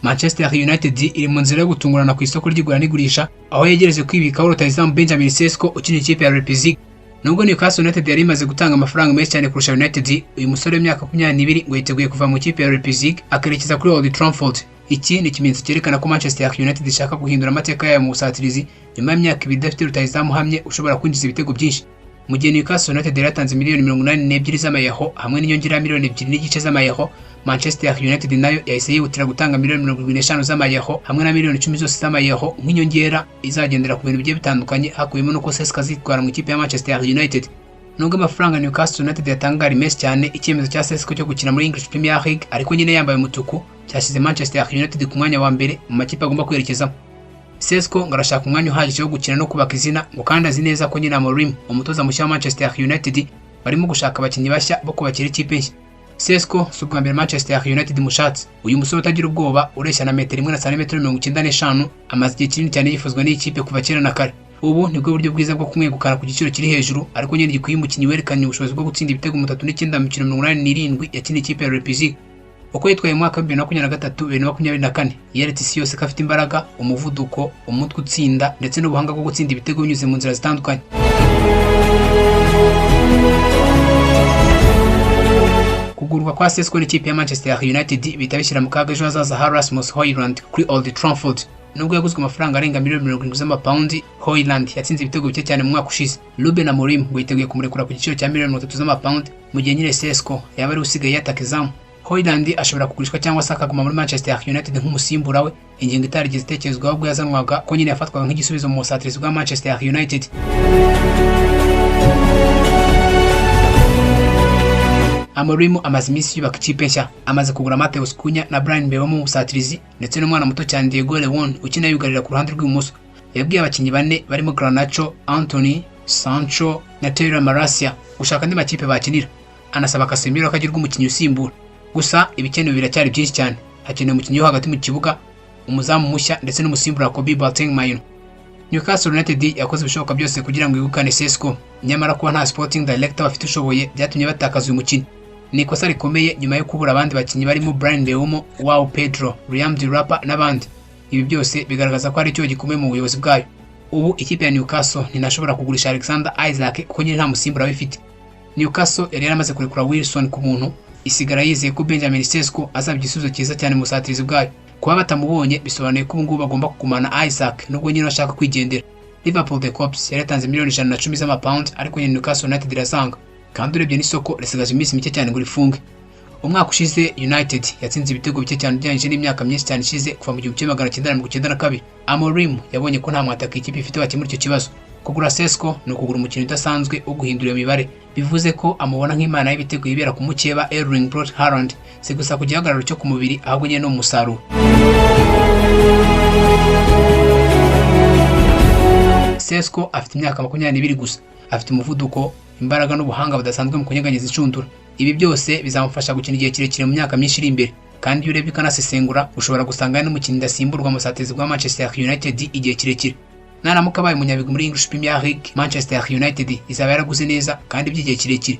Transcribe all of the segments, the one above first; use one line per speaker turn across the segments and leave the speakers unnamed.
Manchester United iri mu nzira yo gutungurana ku isoko ry'igura n'igurisha, aho yegereje kwibikaho rutahizamu Benjamin Sesko ukina ikipe ya Leipzig. Nubwo Newcastle United yari imaze gutanga amafaranga menshi cyane kurusha United, uyu musore w'imyaka 22 ngo yiteguye kuva mu ikipe ya Leipzig akerekeza kuri Old Trafford. Iki ni ikimenyetso cyerekana ko Manchester United ishaka guhindura amateka yayo mu busatirizi nyuma y'imyaka 2 idafite rutahizamu uhamye ushobora kwinjiza ibitego byinshi. Mu gihe Newcastle United yari yatanze miliyoni 82 z'amayero hamwe n'inyongera ya miliyoni 2.5 z'amayero, Manchester United nayo yahise yihutira gutanga miliyoni 75 z'amayero hamwe na miliyoni 10 zose z'amayero nk'inyongera izagendera ku bintu bigiye bitandukanye, hakubiyemo n'uko Sesko azitwara mu ikipe ya Manchester United. Nubwo amafaranga Newcastle United yatanga ari menshi cyane, icyemezo cya Sesko cyo gukina muri English Premier League ariko nyine yambaye umutuku cyashyize Manchester United ku mwanya wa mbere mu makipe agomba kwerekezamo. Sesko ngo arashaka umwanya uhagije wo gukina no kubaka izina, ngo kandi azi neza ko nyina Amorim, umutoza mushya wa Manchester United, barimo gushaka abakinnyi bashya bo kubakira ikipe nshya. Sesko si ubwa mbere Manchester United imushatse. Uyu musore utagira ubwoba ureshya na metero 1 na santimetero 95 amaze igihe kinini cyane yifuzwa n'iyi kipe kuva kera na kare. Ubu nibwo buryo bwiza bwo kumwegukana ku giciro kiri hejuru, ariko nyine gikwiye umukinnyi werekanye ubushobozi bwo gutsinda ibitego 39 mu mikino 87 yakiniye ikipe ya Leipzig. Uko yitwaye mu mwaka wa 2023 2024 yeretse isi yose ko afite imbaraga, umuvuduko, umutwe utsinda ndetse n'ubuhanga bwo gutsinda ibitego binyuze mu nzira zitandukanye. Kugurwa kwa Sesko n'ikipe ya Manchester United bihita bishyira mu kaga ejo hazaza ha Rasmus Højlund kuri Old Trafford. Nubwo yaguzwe amafaranga arenga miliyoni 70 z'amapawundi, Højlund yatsinze ibitego bike cyane mu mwaka ushize. Ruben Amorim ngo yiteguye kumurekura ku giciro cya miliyoni 30 z'amapawundi, mu gihe nyine Sesko yaba ari usigaye yataka izamu. Højlund ashobora kugurishwa cyangwa se akaguma muri Manchester United nk'umusimbura we, ingingo itarigeze itekerezwaho ubwo yazanwaga ko nyine yafatwaga nk'igisubizo mu busatirizi bwa Manchester United. Amorim amaze iminsi yubaka ikipe nshya, amaze kugura Matheus Cunha na Bryan Mbeumo mu busatirizi ndetse n'umwana muto cyane Diego Leon ukina yugarira ku ruhande rw'ibumoso. Yabwiye abakinnyi bane barimo Garnacho, Antony, Sancho na Taylor Malacia gushaka andi makipe bakinira, anasaba Casemiro ko agirwa umukinnyi usimbura. Gusa ibikenewe biracyari byinshi cyane, hakenewe umukinnyi wo hagati mu kibuga, umuzamu mushya ndetse n'umusimbura Kobbie Mainoo. Newcastle United yakoze ibishoboka byose kugira ngo yegukane Sesko, nyamara kuba nta sporting director bafite ushoboye byatumye batakaza uyu mukino. Ni ikosa rikomeye nyuma yo kubura abandi bakinnyi barimo Bryan Mbeumo, Joao Pedro, Liam Delap n'abandi. Ibi byose bigaragaza ko ari icyo gikomeye mu buyobozi bwayo. Ubu ikipe ya Newcastle ntinashobora kugurisha Alexander Isak kuko nyine nta musimbura bifite. Newcastle yari yaramaze kurekura Wilson ku muntu, isigara yizeye ko Benjamin Sesko azaba igisubizo cyiza cyane mu busatirizi bwayo. Kuba batamubonye bisobanuye ko ubu ngubu bagomba kugumana Isak nubwo nyine bashaka kwigendera. Liverpool The Cops yari yatanze miliyoni 110 z'amapawundi, ariko nyine Newcastle United irasanga, kandi urebye n'isoko risigaje iminsi mike cyane ngo rifunge. Umwaka ushize United yatsinze ibitego bike cyane ugereranyije n'imyaka myinshi cyane ishize kuva mu 1992. Amorim yabonye ko nta mwataka ikipe ifite wakemura icyo kibazo. Kugura Sesko ni ukugura umukino udasanzwe wo guhindura iyo mibare, bivuze ko amubona nk'imana y'ibitego yibera ku mukeba Erling Braut Haaland, si gusa ku gihagararo cyo ku mubiri ahubwo nyine no mu musaruro. Sesko afite imyaka 22 gusa, afite umuvuduko, imbaraga n'ubuhanga budasanzwe mu kunyeganyeza inshundura. Ibi byose bizamufasha gukina igihe kirekire mu myaka myinshi iri imbere, kandi iyo urebye ukanasesengura ushobora gusanga ari n'umukinnyi udasimburwa mu busatirizi bwa Manchester United igihe kirekire. Naramuka abaye umunyabigwi muri English Premier League, Manchester United izaba yaraguze neza kandi by'igihe kirekire.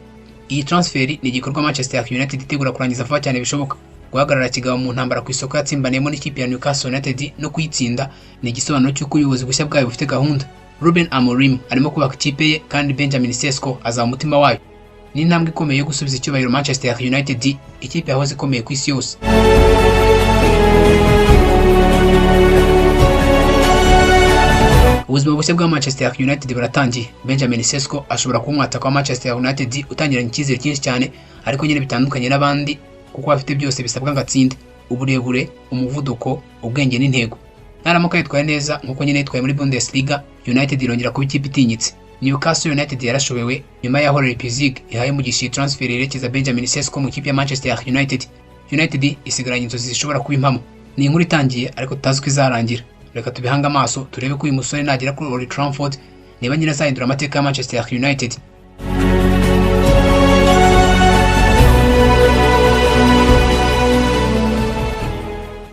Iyi transfer ni igikorwa Manchester United itegura kurangiza vuba cyane bishoboka. Guhagarara kigabo mu ntambara ku isoko yatsimbaniyemo n'ikipe ya Newcastle United no kuyitsinda ni igisobanuro cy'uko ubuyobozi bushya bwayo bufite gahunda. Ruben Amorim arimo kubaka ikipe ye kandi Benjamin Sesko azaba umutima wayo. Ni intambwe ikomeye yo gusubiza icyubahiro Manchester United, ikipe yahoze ikomeye ku isi yose. Ubuzima bushya bwa Manchester United buratangiye. Benjamin Sesko ashobora kuba umwataka wa Manchester United utangiranye icyizere cyinshi cyane, ariko nyine bitandukanye n'abandi kuko afite byose bisabwa ngo atsinde: uburebure, umuvuduko, ubwenge n'intego. Naramuka yitwaye neza nkuko nyine yitwaye muri Bundesliga, United irongera kuba ikipe itinyitse. Newcastle United yarashobewe nyuma y'aho Leipzig ihaye umugisha iyi transfer yerekeza Benjamin Sesko mu ikipe ya Manchester United. United isigaranye inzozi zishobora kuba impamo. Ni inkuru itangiye ariko tutazi uko izarangira. Reka tubihange amaso turebe ko uyu musore nagera kuri Old Trafford niba nyine azahindura amateka ya Manchester United.